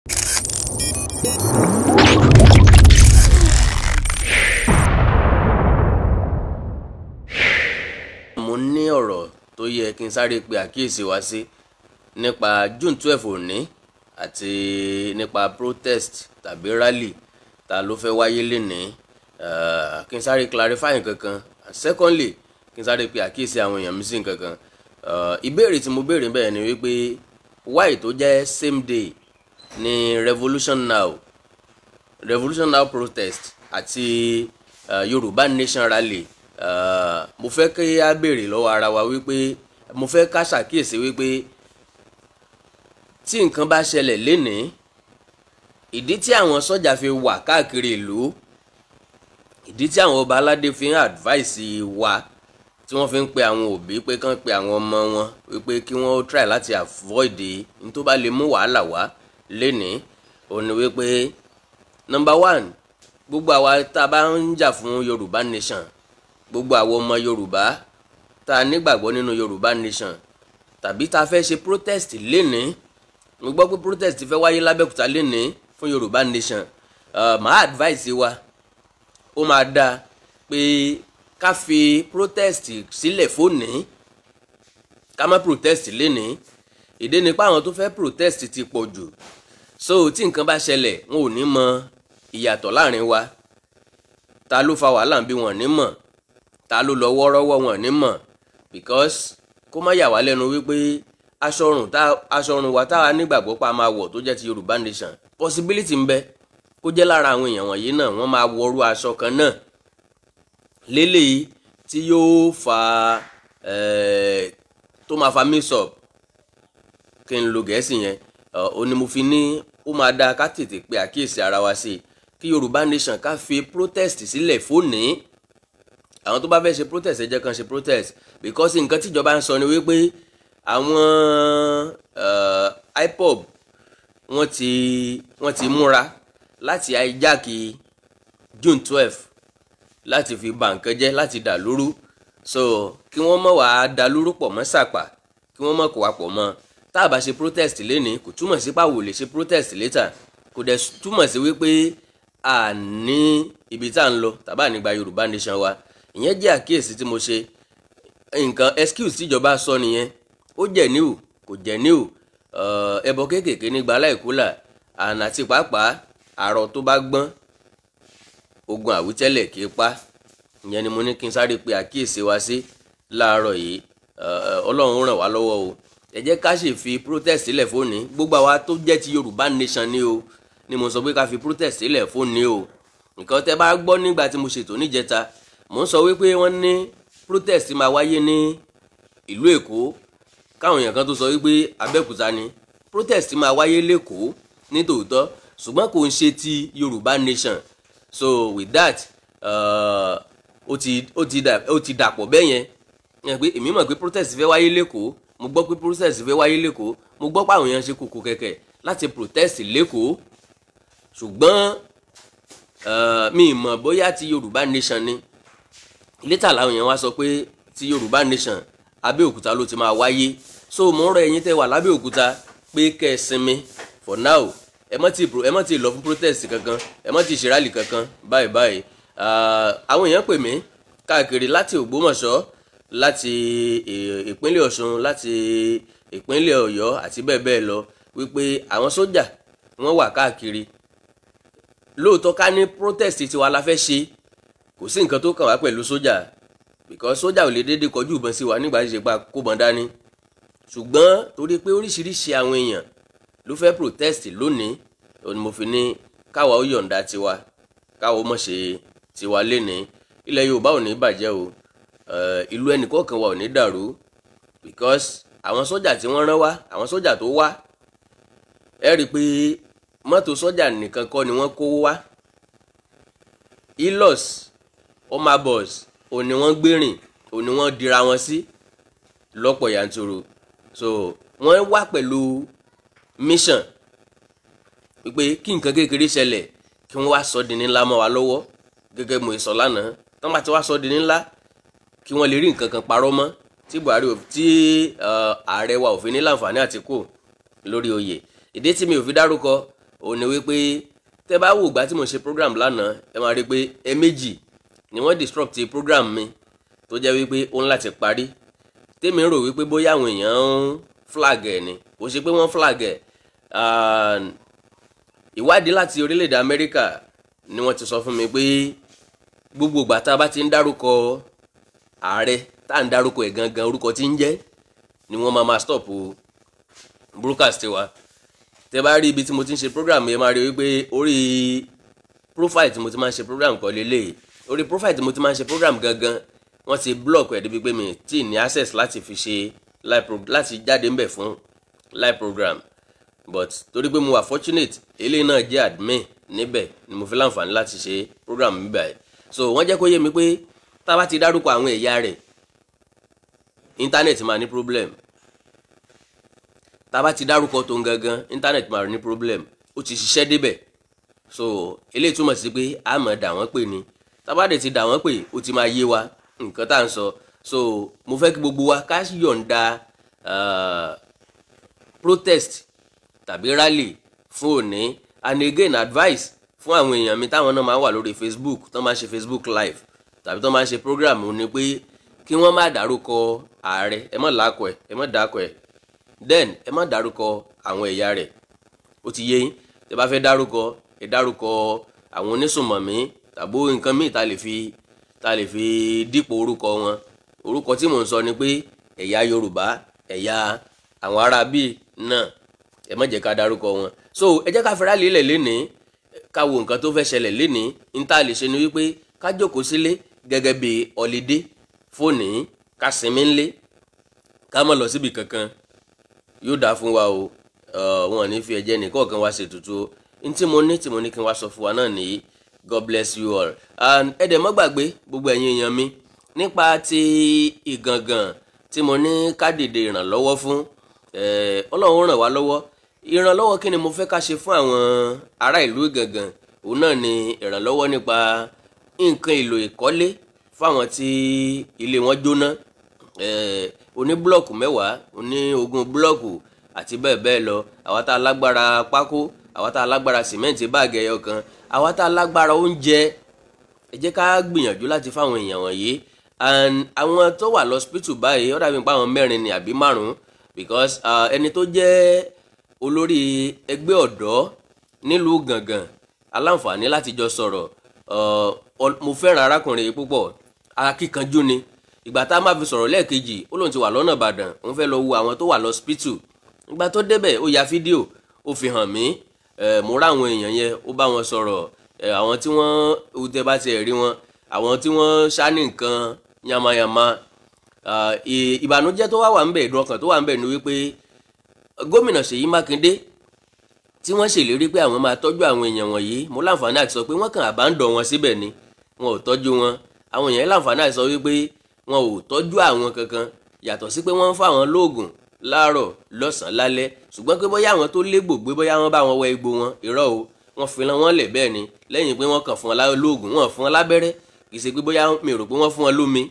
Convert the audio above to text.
Mo ní ọ̀rọ̀ tó yẹ kí n sáré pe àkíyèsí wa sí nípa June 12 òní àti nípa protest tàbí rally ta ló fẹ́ wáyé lénìí. Kí n sáré clarify nǹkan kan. And secondly, kí n sáré pe àkíyèsí àwọn èèyàn mi sí nǹkan kan. Ìbéèrè tí mo béèrè bẹ́ẹ̀ ni wípé why tó jẹ́ same day ní Revolution Now protest àti Yorùbá Nation rally. Mo fẹ́ kí á béèrè lọ́wọ́ ara wa wípé, mo fẹ́ ká ṣàkíyèsí wípé tí nǹkan bá ṣẹlẹ̀ lénìí, ìdí tí àwọn sọ́jà fi wà káàkiri ìlú, ìdí tí àwọn ọba aládé fi ń advice wa, tí wọ́n fi ń pe àwọn òbí pé kán pe àwọn ọmọ wọn wípé kí wọ́n try láti avoid ní tó bá lè mú wàhálà wá lénìí, òun ni wípé number one, gbogbo àwa tá a bá ń jà fún Yorùbá Nation, gbogbo àwọn ọmọ Yorùbá tá a nígbàgbọ́ nínú Yorùbá Nation tàbí tá a fẹ́ ṣe protest lénìí, mo gbọ́ pé protest fẹ́ wáyé lábẹ́òkúta lénìí fún Yorùbá Nation, màá advice wa, ó máa dáa pé ká fi protest sílẹ̀ fónìí, ká má protest lénìí. Ìdí ni pé àwọn tó fẹ́ protest ti pọ̀ jù. So tí nǹkan bá ṣẹlẹ̀, wọn ò ní mọ ìyàtọ̀ láàrin wa. Ta ló fa wàhálà bí, wọn ní mọ̀. Ta ló lọ wọ́rọ́wọ́, wọn ní mọ̀, because kó má yà wá lẹ́nu wípé aṣọ ọrùn wa táwa nígbàgbọ́ pa máa wọ̀ tó jẹ́ ti Yorùbá Nation, possibility ń bẹ kó jẹ́ lára àwọn èèyàn wọ̀nyí náà wọ́n máa wọrú aṣọ kan náà lélẹ́yìí tí yóò fa tó máa fa mix up, kí n lo Gẹ̀ẹ́sì yẹn. Ó ní mo fi ní ó máa dáa ká tètè pe àkíyèsí ara wa sí i kí Yorùbá Nation, ká fi protest sílẹ̀ fónìí. Àwọn tó bá fẹ́ ṣe protest, ẹ jẹ́ kán ṣe protest, because nǹkan tíjọba ń sọ ni wípé àwọn IPOB wọ́n ti múra láti hijack June 12 láti fi bà nǹkan jẹ́, láti dà lóru. So kí wọ́n má wàá dà lóru pọ̀ mọ́ sàpà, kí wọ́n má kó wa pọ̀ mọ́. Tá a bá ṣe protest lénìí, kò túmọ̀ sí pàwọ̀ lè ṣe protest later, kò dẹ̀ túmọ̀ sí wípé a ní ibi tá à ń lọ tàbá nígbà Yorùbá Nation wa. Ìyẹn jẹ́ àkíyèsí tí mo ṣe. Nǹkan excuse tíjọba sọ nìyẹn. Ó jẹ́ níwò, kò jẹ́ níwò, ẹbọ kéékèèké nígbà aláìkúlà àná àti pàápàá àrò tó bá gbọ́n, ogun àwítẹ́lẹ̀ kì í pa. Ìyẹn ni mo ní kí n sáré pe àkíyèsí wa sí láàárọ̀ yìí. Ọlọ́run ràn wá lọ́wọ́ o. Ẹ jẹ́ ká sì fi protest sílẹ̀ fóònù. Gbogbo àwa tó jẹ́ ti Yorùbá Nation ni o ni mo sọ pé ká fi protest sílẹ̀ fóònù o. Nǹkan tẹ́ bá gbọ́ nígbà tí mo ṣètò níjẹta, mò ń sọ wípé wọ́n ní protest máa wáyé ní ìlú Èkó, káwọn èèyàn kan tó sọ wípé Abẹ́òkúta ni protest máa wáyé lẹ́kọ̀ọ́ ní tòótọ́, ṣùgbọ́n kò ń ṣe ti Yorùbá Nation. So with that, ó ti dàpọ̀ bẹ́ẹ̀ yẹn. Yẹn pé èmi mọ̀ pé protest fẹ́ wáyé lẹ́kọ̀ọ́, mo gbọ́ pé protest fẹ́ wáyé lẹ́kọ̀ọ́, mo gbọ́ pé àwọn èèyàn ṣe kòkò kẹ̀kẹ́ láti protest lẹ́kọ̀ọ́, ṣùgbọ́n mi mọ̀ bóyá ti Yorùbá Nation ni. Later làwọn èèyàn wá sọ pé ti Yorùbá Nation, Abẹ́òkúta ló ti máa wáyé. So mo ń rọ ẹ̀yin tẹ́ wà lábẹ́òkúta pé kẹ́ ẹ sinmi for now. Ẹ má ti lọ fún protest kankan, ẹ má ti ṣe rally kankan báyìí báyìí. Àwọn èèyàn pè mí káàkiri láti Ògbómọ̀ṣọ́, láti ìpínlẹ̀ Ọ̀ṣun, láti ìpínlẹ̀ Ọ̀yọ́ àti bẹ́ẹ̀ bẹ́ẹ̀ lọ wípé àwọn sójà wọ́n wà káàkiri. Lóòótọ́, ká ní protest tiwa la fẹ́ ṣe, kò sí nǹkan tó kàn wá pẹ̀lú sójà, because sójà ò lè déédéé kọjú ìbọn sí wa nígbà tí ṣe pa kóbọn dání. Ṣùgbọ́n torí pé oríṣiríṣi àwọn èèyàn ló fẹ́ protest lónìí, òun ni mo fi ní káwa ó yọ̀ǹda tiwa, káwa ó mọ̀ ṣe tiwa lénìí. Ilẹ̀ Yorùbá ò ní bàjẹ́ o, ìlú ẹnìkọ̀ọ̀kan wa ò ní dàrú, because àwọn sójà tí wọ́n rán wá, àwọn sójà tó wá, ẹ rí i pé mọ́tò sójà nìkan kọ́ ni wọ́n kó wá. Hilux, Hummer bus òun ni wọ́n gbé rìn, òun ni wọ́n dira wọn sí lọ́pọ̀ yanturu. So wọ́n wá pẹ̀lú mission wípé kí nǹkan kékeré ṣẹlẹ̀, kí wọ́n wá sọ di ní ńlá mọ́ wa lọ́wọ́. Gẹ́gẹ́ mo sọ lánàá, tí wọ́n bá ti wá sọ di ní ńlá, kí wọ́n lè rí nǹkan kan parọ́ mọ́ tí Buhari, tí ààrẹ wa ò fi ní láǹfààní àti kù lórí oyè. Ìdí tí mi ò fi dárúkọ Òun ni wípé tẹ́ bá wò ìgbà tí mo ṣe program lánàá, ẹ máa rí i pé ẹ̀ẹ̀mejì ni wọ́n disrupt program mi, tó jẹ́ wípé ó ń láti parí. Tèmi rò wípé bóyá àwọn èèyàn ń flag ẹ̀ ni, kò ṣe pé wọ́n flag ẹ̀. Ìwádìí láti orílẹ̀-èdè Amẹ́ríkà ni wọ́n ti sọ fún mi pé gbogbo ìgbà tá a bá ti ń dárúkọ ààrẹ, tá à ń dárúkọ ẹ̀ gangan, orúkọ tí ń jẹ́ ni wọ́n máa stop broadcast wa. Tẹ́ bá rí ibi tí mo ti ń ṣe program yẹn, máa rí wípé orí profile tí mo ti máa ń ṣe program kọ́ lélẹ̀. Orí profile tí mo ti máa ń ṣe program gangan, wọ́n ti block ẹ̀ débi pé mi tí ní access láti fi ṣe live pro, láti jáde ńbẹ̀ fún live program. But torí pé mo wà fortunate, eléyìí náà jẹ́ admin níbẹ̀ ni mo fi láǹfààní láti ṣe program mi báyìí. So wọ́n jẹ́ kó yé mi pé tá a bá ti dárúkọ àwọn ẹ̀yà rẹ̀, internet máa ní problem. Tá a bá ti dárúkọ tó ń gangan, internet máa ní problem. Ó ti ṣiṣẹ́ débẹ̀. So eléyìí túmọ̀ sí pé a máa dà wọ́n pè ní. Tá a bá dẹ̀ ti dà wọ́n pè, ó ti máa yé wa nǹkan tá à ń sọ. So mo fẹ́ kí gbogbo wa ká yọ̀ǹda protest tàbí rally fún òní. And again, advice fún àwọn èèyàn mi táwọn náà máa wà lórí Facebook, tó máa ń ṣe Facebook Live tàbí tó máa ń ṣe program, ni pé kí wọ́n má dárúkọ ààrẹ. Ẹ má làákọ ẹ, ẹ má dárúkọ ẹ. Then ẹ má dárúkọ àwọn ẹ̀yà rẹ̀. Ó ti yé yín. Tẹ́ bá fẹ́ dárúkọ, ẹ dárúkọ àwọn onísùnmọ̀mí tàbí nǹkan míì tá lè fi dípò orúkọ wọn. Orúkọ tí mò ń sọ ni pé ẹ̀yà Yorùbá, ẹ̀yà àwọn ará bíi náà, ẹ má jẹ́ ká dárúkọ wọn. So ẹ jẹ́ ká fẹ́ràn lílẹ̀ lénìí, ká wo nǹkan tó fẹ́ ṣẹlẹ̀ lénìí. N tá lè ṣe ni wípé ká jókòó sílé gẹ́gẹ́ bí holiday fóònù, ká sinmi ńlé, ká má lọ síbi kankan. Yóò dáa fún wa o. Wọn ò ní fi ẹ̀jẹ̀ nìkọ̀ọ̀kan wá ṣe ètùtù o. N tí mo ní kí n wá sọ fún wa náà nìyí. God bless you all. And ẹ dẹ̀ mọ́ gbàgbé, gbogbo ẹ̀yin èèyàn mi, nípa ti Ìgàngàn tí mo ní ká dìde ìrànlọ́wọ́ fún. Ọlọ́run ràn wá lọ́wọ́. Ìrànlọ́wọ́ kí ni mo fẹ́ ká ṣe fún àwọn ará ìlú Ìgàngàn? Òun náà ni ìrànlọ́wọ́ nípa nǹkan èlò ìkọ́lé fáwọn tí ilé wọn jóná, oní búlọ̀kù 10, oní 20 búlọ̀kù àti bẹ́ẹ̀ bẹ́ẹ̀ lọ. Àwa tá a lágbára pákó, àwa tá a lágbára sìmẹ́ǹtì báàgì ẹyọ kan, àwa tá a lágbára oúnjẹ, ẹ jẹ́ ká gbìyànjú láti fáwọn èèyàn wọ̀nyí. And àwọn tó wà lọ́sípítù báyìí, ó dàbí pé àwọn mẹ́rin ni àbí márùn-ún, because ẹni tó jẹ́ olórí ẹgbẹ́ ọ̀dọ́ nílùú Gàngàn, aláǹfààní láti jọ sọ̀rọ̀. Mo fẹ́ràn arákùnrin yìí púpọ̀, akíkanjú ni. Ìgbà tá a máa fi sọ̀rọ̀ lẹ́ẹ̀kejì, ó lóun ti wà lọ́nà Ìbàdàn, òun fẹ́ lọ wo àwọn tó wà lọ́sípítù. Ìgbà tó débẹ̀, ó ya fídíò, ó fi hàn mí. Mo rá àwọn èèyàn yẹn, ó bá wọn sọ̀rọ̀. Àwọn tí wọ́n tẹ bá tiẹ̀ rí wọn, àwọn tí wọ́n ṣá ní nǹkan yamayama. Ìbànújẹ́ tó wà wà ń bẹ̀, ìdùn ọkàn tó wà ń bẹ̀ ni wípé gómìnà Ṣèyí Mákindé tí wọ́n ṣèlérí pé àwọn máa tọ́jú àwọn èèyàn wọ̀nyí, mo láǹfààní àti sọ pé wọ́n kàn abandon wọn síbẹ̀ ni, wọn ò tọ́jú wọn. Àwọn èèyàn láǹfààní àti sọ wípé wọn ò tọ́jú àwọn kankan, yàtọ̀ sí pé wọ́n ń fáwọn lóògùn láàárọ̀, lọ́sàn-án, lálẹ́, ṣùgbọ́n pé bóyá àwọn tó légbò gbé, bóyá wọ́n bá wọn wọ egbò wọn, irọ́ o. Wọ́n fi wọ́n lẹ̀ bẹ́ẹ̀ ni, lẹ́yìn pé wọ́n kàn fún wọn lóògùn, wọ́n fún wọn lábẹ́rẹ́. Kì í ṣe pé bóyá mi rò pé wọ́n fún wọn lómi.